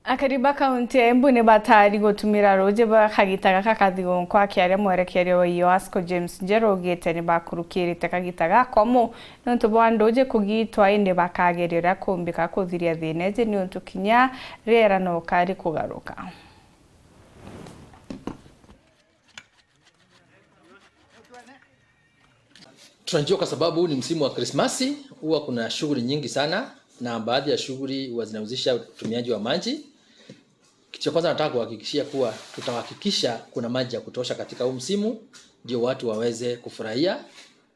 Akariba kaunti ya Embu nĩ batari gũtumĩra rũũjĩ bwa kagita gaka kathigũnkũ akĩaria mwerekeria wa EASCO James Njeru augĩte nĩ bakurukĩrĩte kagita gakomu nĩũntũ bwa ndũũjĩ kũgitwa ĩndĩ bakageria ũrĩa kũmbĩka kũthiria thĩna ĩjĩ nĩũntũ kinya rĩera no karĩkũgarũka. Tunajua kwa sababu ni msimu wa Krismasi, huwa kuna shughuli nyingi sana, na baadhi ya shughuli huwa zinahusisha utumiaji wa maji. Kitu cha kwanza nataka kuhakikishia kuwa tutahakikisha kuna maji ya kutosha katika huu msimu, ndio watu waweze kufurahia,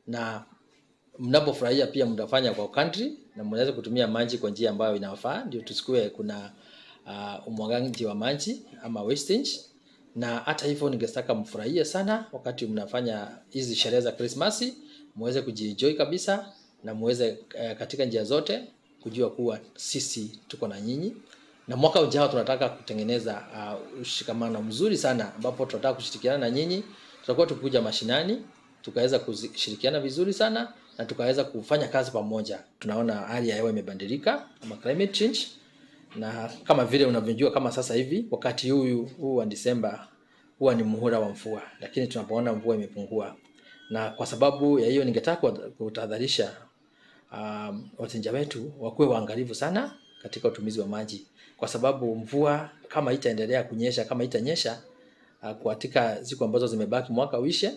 na mnapofurahia pia mtafanya kwa country na mnaweza kutumia maji kwa njia ambayo inafaa, ndio tusikue kuna umwagaji wa maji ama wastage. Na hata hivyo ningetaka mfurahie sana wakati mnafanya hizi sherehe za Krismasi, muweze kujienjoy kabisa na muweze katika njia zote kujua kuwa sisi tuko na nyinyi, na mwaka ujao tunataka kutengeneza ushikamano mzuri sana, ambapo tunataka kushirikiana na nyinyi. Tutakuwa tukikuja mashinani tukaweza kushirikiana vizuri sana na tukaweza kufanya kazi pamoja. Tunaona hali ya hewa imebadilika ama climate change, na kama vile unavyojua, kama sasa hivi wakati huu wa Disemba huwa ni muhula wa mvua, lakini tunapoona mvua imepungua, na kwa sababu ya hiyo ningetaka kutahadharisha wateja wetu wakuwe waangalifu sana katika utumizi wa maji, kwa sababu mvua kama itaendelea kunyesha, kama itanyesha katika siku ambazo zimebaki mwaka uishe,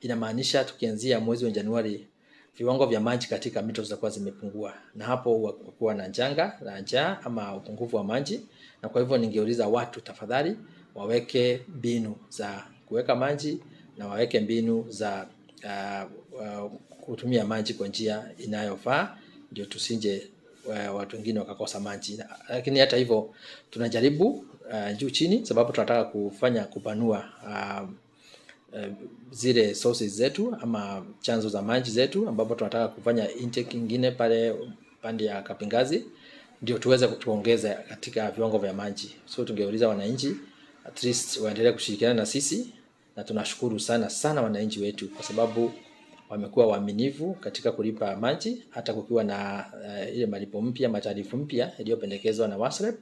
inamaanisha tukianzia mwezi wa Januari viwango vya maji katika mito zitakuwa zimepungua, na hapo kuwa na janga la njaa ama upungufu wa maji. Na kwa hivyo ningeuliza watu tafadhali waweke mbinu za kuweka maji na waweke mbinu za kutumia maji kwa njia inayofaa, ndio tusinje watu wengine wakakosa maji. Lakini hata hivyo tunajaribu juu chini, sababu tunataka kufanya kupanua zile sources zetu ama chanzo za maji zetu, ambapo tunataka kufanya intake ingine pale pande ya Kapingazi, ndio tuweze kuongeza katika viwango vya maji. So tungeuliza wananchi at least waendelee kushirikiana na sisi, na tunashukuru sana sana wananchi wetu kwa sababu wamekuwa waaminifu katika kulipa maji hata kukiwa na ile malipo mpya, mataarifu mpya iliyopendekezwa na WASREB.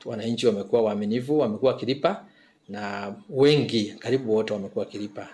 Wananchi wamekuwa waaminifu, wamekuwa wakilipa na wengi karibu wote wamekuwa wakilipa.